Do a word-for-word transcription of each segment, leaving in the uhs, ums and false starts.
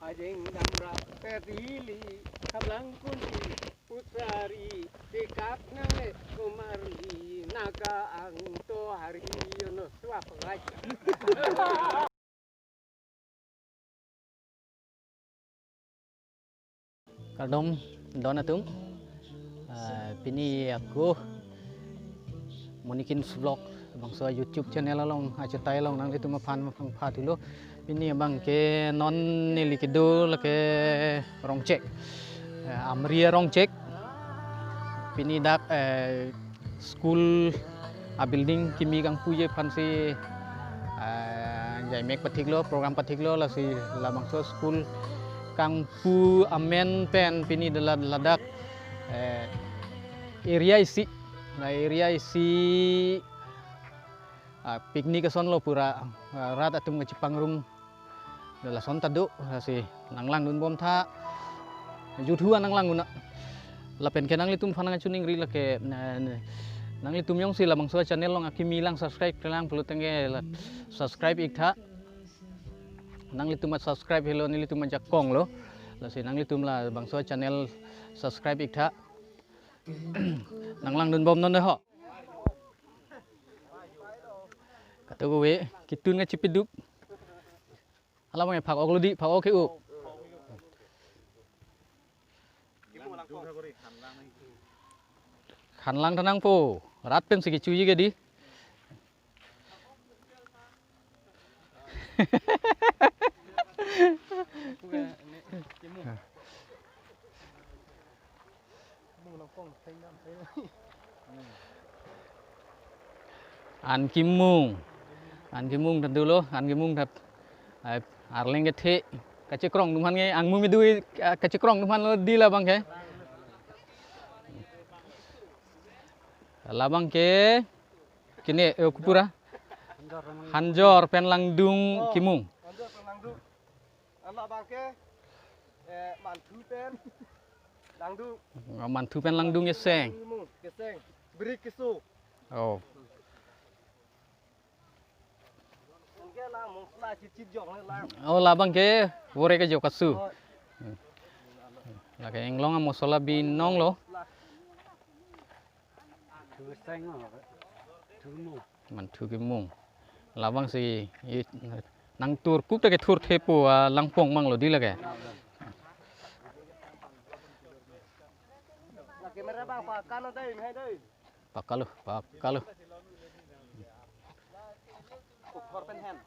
Ajeng damra petili, kablang kunti, putsari, sikap nang le kumarli, naka angto hari yono swap lagi. Kardom, don atum. Ah, pini ako Monikins Vlog, bangso YouTube channel along, achetai along nanglitum aphan phangpha thulo. Pini abang ke non neli kedo lake Rongchek. Eh, Amri Rongchek. Pini dak, eh, school a-building kimi kangpuji aphansi, eh, jaimek pathiklo, program pathiklo, lasi labangso school kangpu amen pen pini dala ladak, eh, area isi, la area isi, ah, picnic asonlo pura, ah, rat atum kachepangrum. Lason ta do, lasi nanglangdun bom tha. Juthu an nanglangdun na. Lapen ke nanglitum aphan nangchiningri lake, na, na, nanglitum jongsi labangso channel along akimi lang subscribe klemkle pulote ke la subscribe ik tha. Nanglitum a-subscribe helo, nelitum ajakong lo. Lasi nanglitum labangso channel subscribe ik tha. Nanglangdun bom non de ho. Kato kove, kitun kachipiduk. Hala abang phak-ok lo di, phak-ok ke-o. Khanlang tha nangpo, rat pensi kechoji ke di. An kimung. An kimung tha dolo, an kimung tha. Ai, arleng kethe, kachekrong atum aphan ke, angmu me dui, ah, kachekrong atum aphan lo di labang ke. Labang ke, kene, eh, kupura. Hanjor pen langdung kimung. Hanjor pen langdung. An labang ke, eh, manthu pen langdung. Manthu pen langdung keseng. Keseng. Brik keso. Oh. Anke lang mosla chip chip jok le lang. Oh, labang ke vore kejok asu. Oh. Lake inglong amosola binong lo. Thuseng lo. Thumu. Manthu kimung. Labangsi i, nangthurkup ta kethurthepo, ah, langpong mang lo di lake. La camera bang pakan dei, hai dei. Pakalo, pakalo. Upthor pen hen.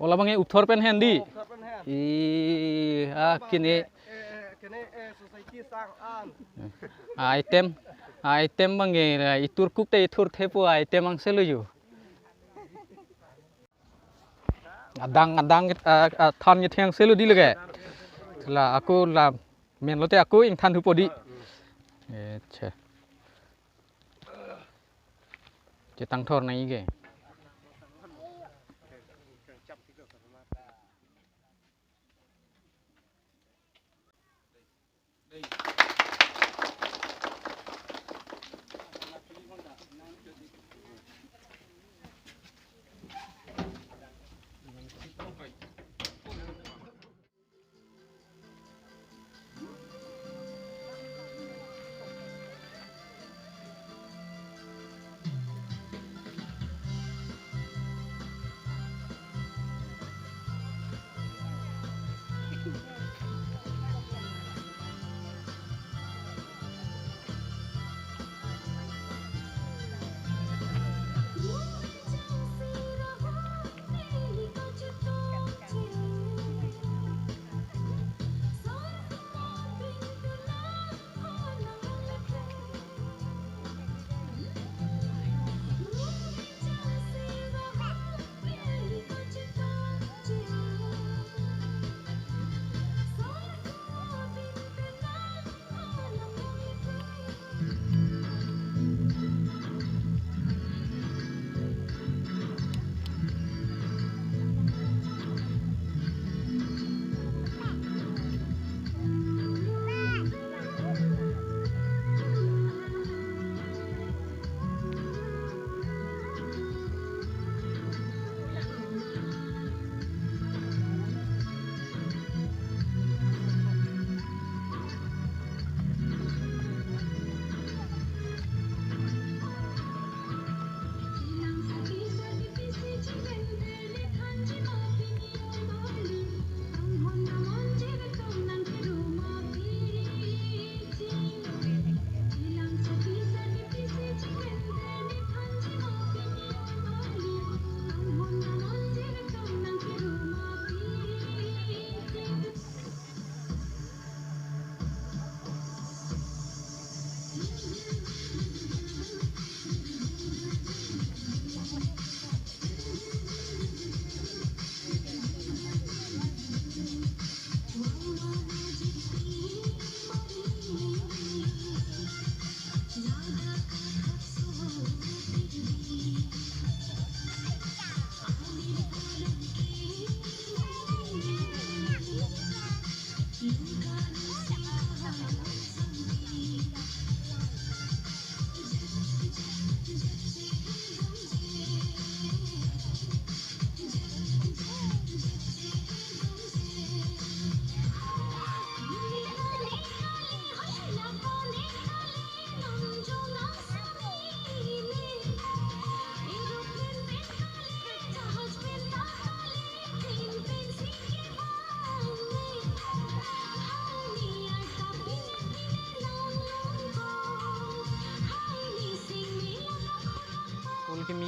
Oh, labang e upthor pen hen di. Upthor pen hen. I, ah, kene. Eh, eh, kene, eh, society sang an. Item, item abang e, ithurkup te ithurthepo item angse lo jo. Adang, adang, ah, ah, than ketheng angse lo di lake. La ako la men lote ako ingthan thupo di. Acha. Chetang thor nangji ke.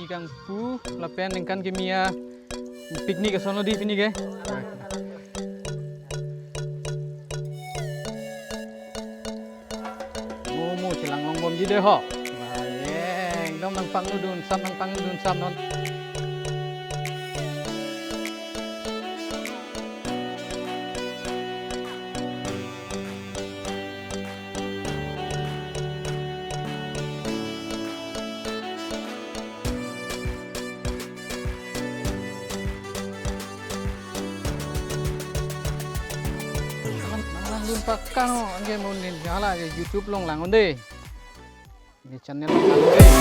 Kangpu lapen ningkan kimi a-picnic ason lo dei pini ke. Mo mo chelang longbomji dei ho. Wah, ye, ekdom nangpangno dunsam, nangpangno dunsam non. Nang, nang, nang dun pakang o, anke mo nin, hala, YouTube along lang-un dei. Ini channel along lang-un dei.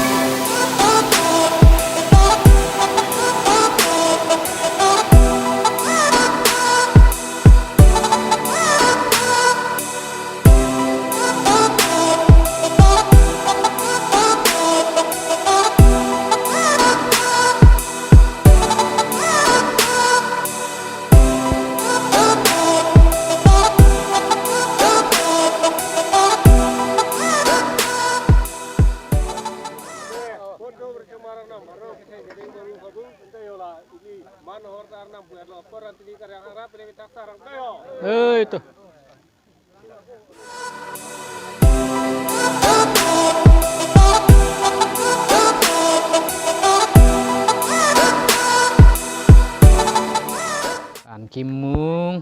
Eh, itu. An kimung,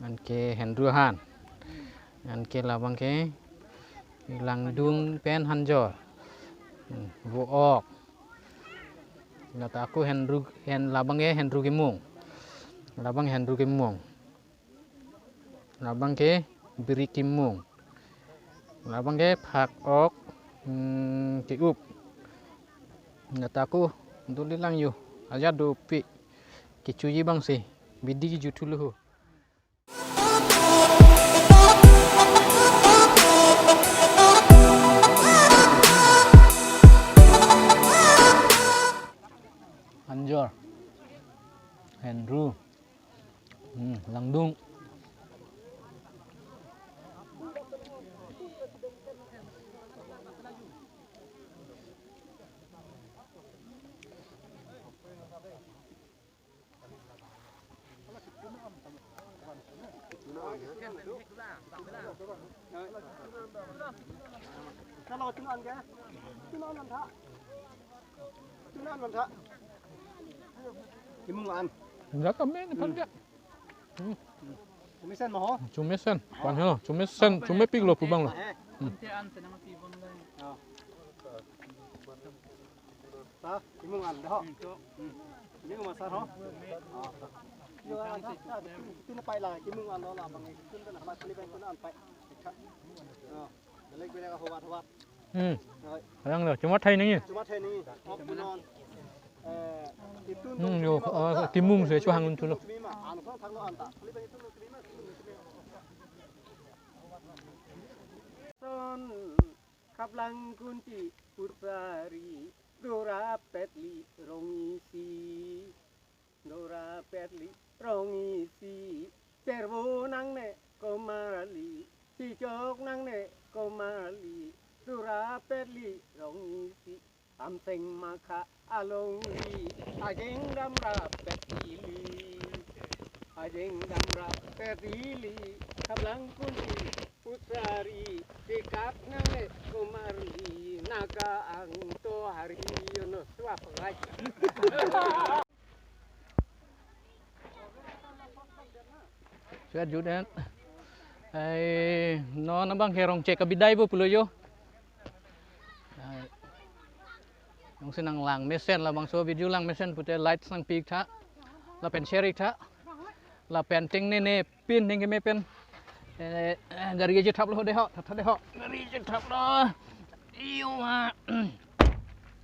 anke henru ahan, anke labang ke langdung pen hanjor, hmm, vo-ok. Lata ako henru, hen labang ke henru kimung, labang henru kimung. Labang ke biri kimung. Labang ke phak-ok, hmm, ke-up. Lata ako duli lang yo. Ajat dopik. Kechoji abang si. Bidi kejuthu lo ho. Hanjor. Henru. Hmm, langdung. Kalau tun an ke? Tun an an tha. Tun an an tha. Kimung an. Enggak kami ini pan dia. Hmm. Chumesen mo ho? Chumesen. Pan ho, chumesen, chumepik lo pu abang lo. Eh. Hmm. Ta, kimung an dei ho. Hmm. Ini ko masar ho. Ah. Yo, ah, ta, ta, tin pai la, kimung an lo la bang, tin ta na ma kali bang ko an pai. Ah. Belek belek ahowat howat. Hmm. Oi. Arang lo, chuma thai nangji. Chuma thai nangji. Ok, punon. Eh, itun Hmm, dong yo, chumi ma, ah, ta, kimung se, chua hang un thu lo. Chumi ma, an sang thang lo an ta. Kali bang itun dong chumi ma, itun dong chumi ma. Son, Khaplang Kunti Puthari, Dora Petli Rong Isi. Dora Petli Rong Isi, Servo nangne komarli, Sichok nangne komarli, Dora Petli Rong Isi, Amseng Makha alongri, Ajeng Damra Petli, Ajeng Damra Petli, Khaplang Kunti Puthari, Sikap nangne komarli, Naga Angto Hari, yono swap right. Suat juden. Ai, non abang ke Rongchek abidai bo pulo yo. Ai. Nong si nanglang mesen labangso video lang mesen pute like nangpi ik tha. Lapen share ik tha. Lapen tingnene pin ning keme pen. Eh, eh, gari je thap lo dei ho, tha tha dei ho. Gari je thap lo. Iyo ma.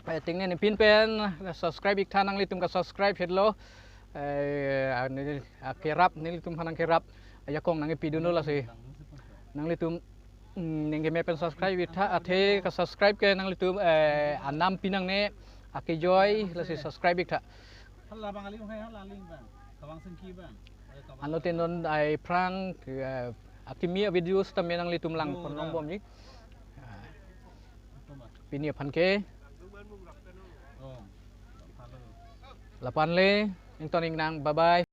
Eh, tingnene pin pen, eh, subscribe ik tha nanglitum ka subscribe het lo. Eh, ani, akerap nelitum aphan nangkerap. Ajakong nangkepi dun lo lasi. Nanglitum, mm, ning keme pen subscribe ik tha, athe ka subscribe ke nanglitum, eh, anam pi nangne, akejoi lasi subscribe ik tha. Hala bang aling hai, hala aling bang. Kabang sengki bang. Anlo tenon ai phrang, eh, akimi a-video sitame nanglitum lang pon longbomji. Ah. Pini aphan ke. Lapu anle, ington ingnang, bye bye.